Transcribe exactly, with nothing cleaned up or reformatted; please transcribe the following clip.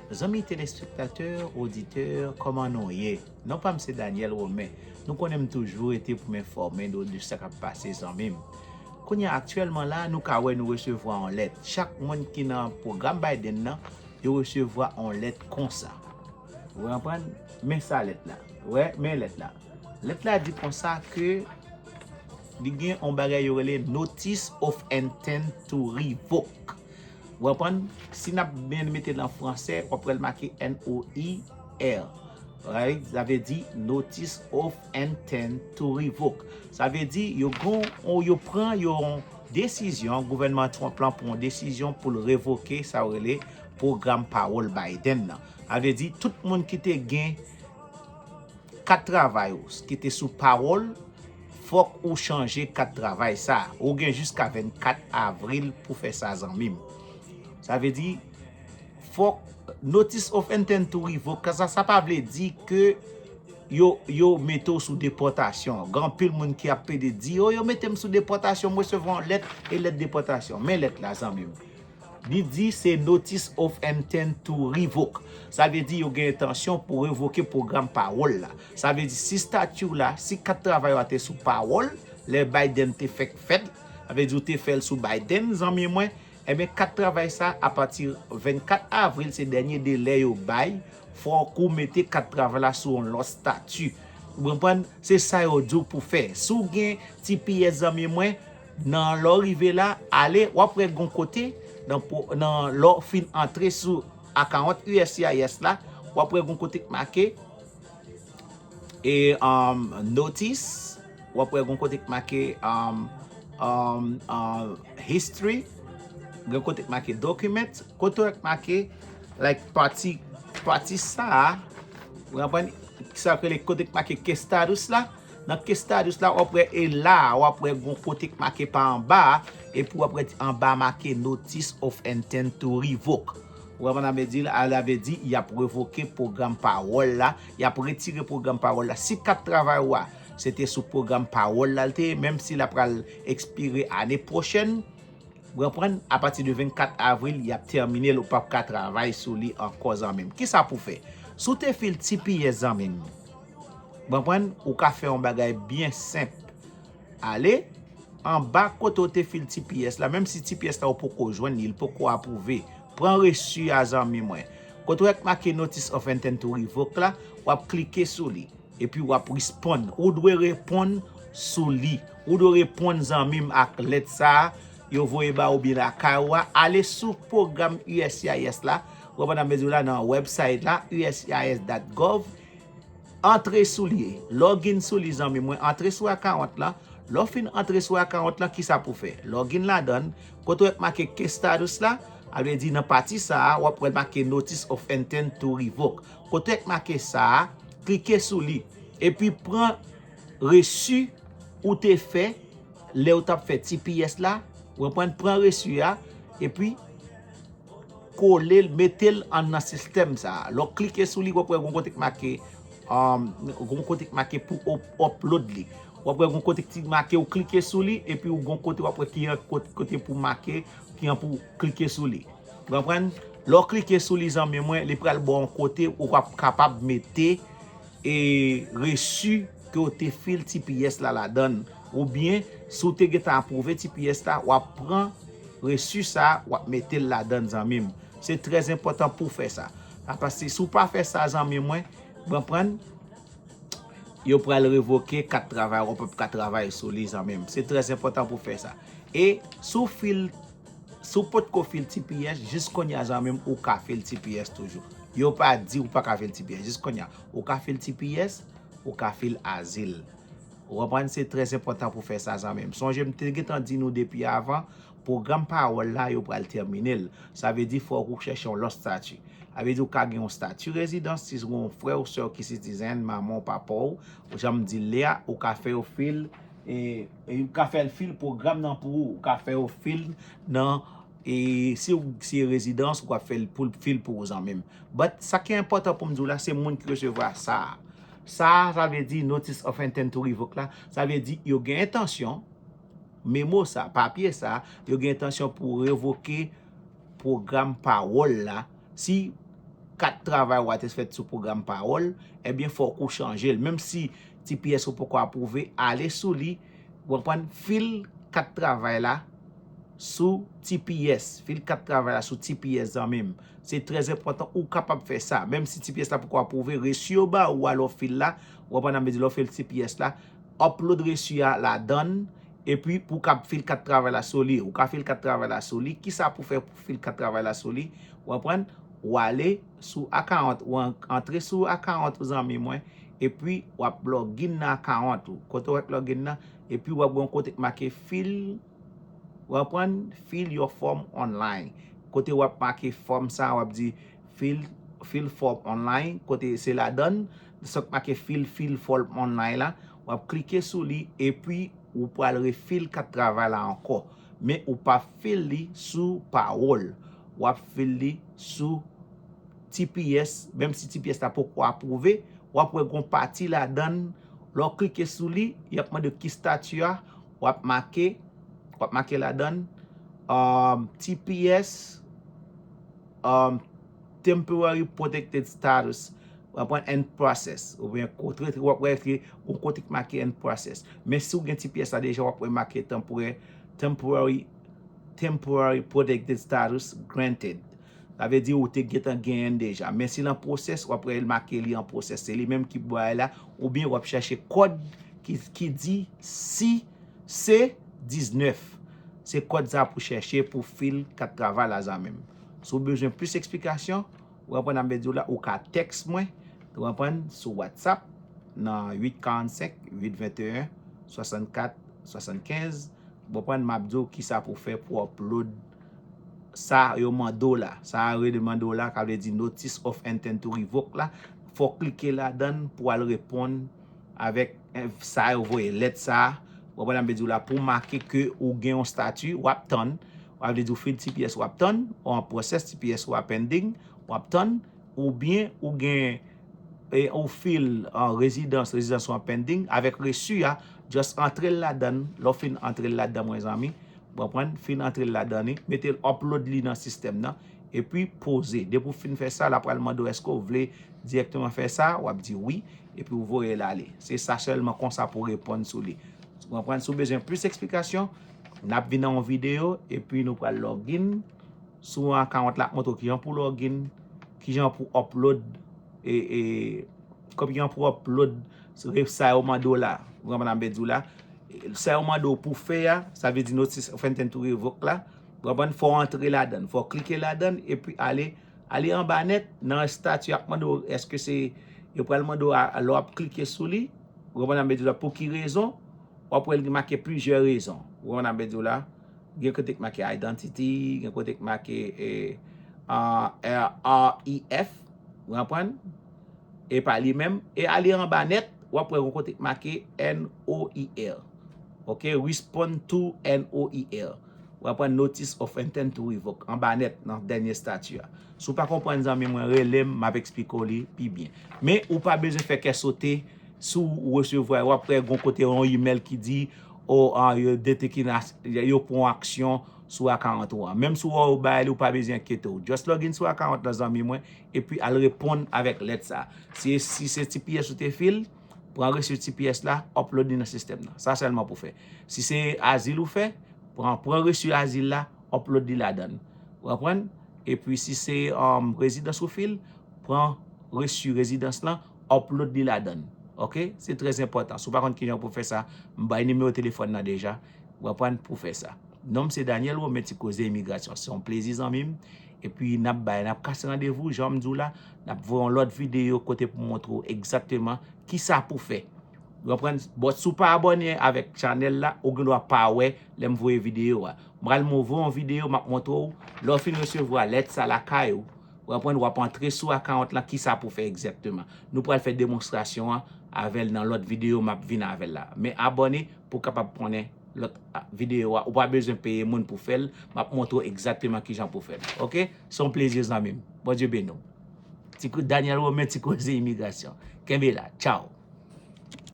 Zanmi telespektatè, oditè, kòman nou ye? Non pa m se Daniel Romain. Nou konnen m toujou rete pou m enfòme nou de sa k ap pase, zanmi m. Kounye a, aktyèlman la, nou ka wè nou resevwa yon lèt. Chak moun ki nan pwogram Biden nan, yo resevwa yon lèt konsa. Ou konprann? Men sa lèt la. Wè, men lèt la. Lèt la di konsa ke li gen yon bagay yo rele Notice of Intent to Revoke. Ou konprann? Si n ap byen mete l an franse, w ap wè l make N O I R. Right? Sa vle di Notice of Intent to Revoke. Sa vle di yo gon, yo pran yon desizyon, gouvènman Trump lan pran yon desizyon pou l revoke sa yo rele pwogram pawòl Biden nan. Sa vle di tout moun ki te gen kat travay ou ki te sou pawòl, fòk ou chanje kat travay sa. Ou gen jiska vennkat avril pou fè sa, zanmi m. Sa vle di, fòk Notice of Intent to Revoke, sa, sa pa vle di ke yo, yo mete w sou depòtasyon. Gen anpil moun ki ap pede di, "O, yo mete m sou depòtasyon, m resevwa yon lèt, e lèt depòtasyon." Men lèt la, zanmi m. Li di se Notice of Intent to Revoke. Sa vle di yo gen entansyon pou revoke pwogram pawòl la. Sa vle di si stati w la, si kat travay ou a te sou pawòl, lè Biden te fèk fèt, sa vle di ou te fè l sou Biden, zanmi mwen, ebyen kat travay sa, apati vennkat avril, se dènye delè yo bay, fòk ou mete kat travay la sou yon lòt stati. Ou konprann? Se sa yo di w pou fè. Si w gen T P S, zanmi mwen, nan lè w rive la, ale, w ap wè gon kote, nan, nan lè w fin antre sou akawont U S C I S la, w ap wè gon kote k make, e, um, notice, w ap wè gon kote k make, um, um, um, history, gen kote k make documents, kote w k make, like, pati, pati sa a, ou konprann, sa k rele kote k make case status la, nan case status la, w ap wè, e la, w ap wè gon kote k make pa anba, epi w ap wè anba make Notice of Intent to Revoke. Ou konprann sa m vle di la? Sa vle di, y ap revoke pwogram pawòl la, y ap retire pwogram pawòl la. Si kat travay ou a, se te sou pwogram pawòl la l te ye, menm si l ap pral ekspire ane pwochèn, ou konprann, apati de vennkat avril, y ap tèmine l, ou p ap ka travay sou li ankò, zanmi m. Kisa pou fè? Si w te fil T P S, zanmi m, ou konprann, ou ka fè yon bagay byen senp. Ale anba kote w te fil T P S la, menm si T P S la ou poko jwenn li, li poko apwouve. Pran resi a, zanmi mwen. Kote w wè k make Notice of Intent to Revoke la, w ap klike sou li. Epi w ap respond. Ou dwe reponn sou li. Ou dwe reponn, zanmi m, ak lèt sa a yo voye ba ou byen lakay ou a. Ale sou pwogram U S C I S la, ou konprann sa m vle di w la, nan website la, U S C I S dot gov. Antre sou li. Login sou li, zanmi mwen. Antre sou akawont lan. Lè w fin antre sou akawont lan, kisa pou fè? Login ladan l. Kote w wè k make case status la, sa vle di nan pati sa a, w ap wè make Notice of Intent to Revoke. Kote w wè k make sa a, klike sou li. Epi pran resi ou te fè lè w t ap fè T P S la. Ou konprann? Pran resi a, epi kole l, mete l anndan sistèm sa a. Lè w klike sou li, w ap wè gon kote k make, um, gon kote k make pou up-, upload li. W ap wè gon kote ki make, ou klike sou li, epi w gon kote w ap wè ki an kot-, kote pou make, ki an pou klike sou li. Ou konprann? Lè w klike sou li, zanmi mwen, li pral ba w yon kote ou ap kapab mete e resi ke w te fil T P S la ladan l. Oubyen, si w te gentan apwouve T P S la, w ap pran resi sa a, w ap mete l ladan l, zanmi m. Se trè enpòtan pou w fè sa. A, paske si w pa fè sa, zanmi mwen, w konprann, yo pral revoke kat travay, w p ap ka travay sou li, zanmi m. Se trè enpòtan pou w fè sa. E si w fil, si w potko fil T P S, jis kounye a, zanmi m, ou ka fil T P S toujou. Yo pa di ou pa ka fil T P S. Jis kounye a, ou ka fil T P S, ou ka fil azil. Ou konprann? Se trè enpòtan pou w fè sa, zanmi m. Sonje, m te gentan di nou depi avan, pwogram pawòl la, yo pral tèmine l. Sa vle di, fòk ou chèche yon lòt estati. Sa vle di, ou ka gen yon estati rezidans, si w gen yon frè ou sè w ki sitizen, manman w, papa w, ou, jan m di l la, ou ka fè yo fil, e, e ou ka fè l fil pwogram nan pou ou, ou ka fè yo fil nan, e si w se rezidans, ou ka fè l pou, fil pou ou, zanmi m. But, sa ki enpòtan pou m di w la, se moun ki resevwa sa a. Sa a, sa vle di Notice of Intent to Revoke la, sa vle di yo gen entansyon, memo sa, papye sa, yo gen entansyon pou revoke pwogram pawòl la, si kat travay ou a te fèt sou pwogram Pawòl, ebyen, fòk ou chanje l. Menm si T P S ou poko apwouve, ale sou li, ou konprann, fil kat travay la sou T P S. Fil kat travay la sou T P S, zanmi m. Se trè enpòtan, ou kapab fè sa. Menm si T P S la poko apwouve, resi yo ba ou a lè w fil la, ou konprann, m di lè w fil T P S la, upload resi a ladan l, epi pou w ka fil kat travay la sou li. Ou ka fil kat travay la sou li. Kisa pou fè pou fil kat travay la sou li? Ou konprann? Ou ale sou account, ou an- antre sou account ou, zanmi mwen, epi w ap login nan account ou. Kote w ap login nan, epi w ap gen yon kote k make fil, ou konprann, fil your form online. Kote w ap make fòm sa, w ap di fil, fil form online, kote se ladan l, sa k make fil, fil form online la, w ap klike sou li, epi ou pral refil kat travay la ankò. Men ou p ap fil li sou Pawòl. W ap fil li sou T P S, menm si T P S la poko apwouve, w ap wè gon pati ladan l, lè w klike sou li, y ap mande w ki stati a, w ap make, w ap make ladan l, um, T P S, um, Temporary Protected Status, w ap pran and process, oubyen kote w ap wè ke yon kote ki make and process. Men si w gen T P S la deja, w ap wè make temporary, temporary, temporary protected status granted. Sa vle di ou te gentan genyen l deja. Men si l an pwosès, w ap wè l make li an pwosès. Se li menm ki bay la, oubyen w ap chèche kòd ki, ki di si se diznèf. Se kòd sa pou chèche pou fil kat travay la, zanmi m. Si w bezwen plis eksplikasyon, ou konprann, m ap di w la, ou ka tèks mwen, ou konprann, sou WhatsApp, nan uit karannsenk, uit venteyen, swasannkat, swasannkenz. Ou konprann, m ap di w kisa pou fè pou upload sa yo mande w la. Sa yo mande w la, ka vle di Notice of Intent to Revoke la. Fò w klike ladan l pou al reponn avèk, eh, sa yo voye, lèt sa a. Ou konprann, m ap di w la, pou make ke ou gen yon stati, w ap tann. Sa vle di w fil T P S, w ap tann, ou an pwosès, T P S ou a pending, w ap tann, oubyen ou gen, e, ou fil an rezidans, rezidans ou an pending, avèk resi a, just antre l ladan l, lè w fin antre l ladan, mwen zanmi, w konprann, fin antre l ladan li, mete l, upload li nan sistèm nan, epi poze. Depi w fin fè sa, l ap pral mande w èske w vle dirèkteman fè sa, w ap di wi, epi w voye l ale. Se sa sèlman konsa pou reponn sou li. Ou konprann? Si w bezwen plis eksplikasyon, n ap vin nan yon videyo, epi nou pral login sou yon akawont la, ap montre w kijan pou login, kijan pou upload, e, e, kijan pou upload sa yo mande w la. Ou konprann sa m vle di w la? Sa yo mande w pou fè a, sa vle di Notice of Intent to Revoke la. Ou konprann? Fò w antre ladan l, fò w klike ladan l, epi ale, ale anba nèt, nan estati ap mande w, èske se, yo pral mande w a, lè w ap klike sou li, ou konprann sa m vle di w la, pou ki rezon, w ap wè l gen make plizyè rezon. Ou konprann sa m vle di w la? Gen kote k make identity, gen kote k make, e, a, R R E F, ou konprann? E pa li menm. E ale anba nèt, w ap wè yon kote k make N O I R. Ok? Respond to N O I R. W ap pran Notice of Intent to Revoke anba nèt nan dènye estati a. Si w pa konprann, zanmi mwen, rele m, m ap eksplike w li pi byen. Men ou pa bezwen fè kè sote si w resevwa, w ap wè gon kote yon imèl ki di, o, a, yo detekine, yo pran aksyon sou akawont ou an. Menm si w wè yo bay li, ou pa bezwen enkyete w. Just login sou akawont lan, zanmi mwen, epi al reponn avèk lèt sa. Si, si se T P S ou te fil, pran resi T P S la, upload li nan sistèm nan. Sa sèlman pou fè. Si se azil ou fè, pran, pran resi azil la, upload li ladan l. Ou konprann? Epi si se, um, rezidans ou fil, pran resi rezidans lan, upload li ladan l. Ok? Se trè enpòtan. Si w pa konn kijan pou fè sa, m bay nimewo telefòn nan deja. Ou konprann? Pou fè sa. Non m se Daniel Romain, Ti Koze Imigrasyon. Se yon plezi, zanmi m. Epi n ap bay, n ap kase randevou, jan m di w la, n ap voye yon lòt videyo kote pou montre w egzakteman kisa pou fè. Ou konprann? But si w pa abòne avèk chanèl la, ou gen dwa pa wè lè m voye videyo a. M pral mo-, voye yon videyo, m ap montre w, lè w fin resevwa lèt sa lakay ou, ou konprann, w ap antre sou akawont lan, kisa pou fè egzakteman. Nou pral fè demonstrasyon an avè l nan lòt videyo m ap vin avè l la. Men abòne pou w kapab konnen lòt, a, videyo a. Ou pa bezwen peye moun pou fè l. M ap montre w egzakteman kijan pou fè l. Ok? Se yon plezi, zanmi m. Bondye beni w. Ti Ko-, Daniel Romain, Ti Koze Imigrasyon. Kenbe la. Tchaw.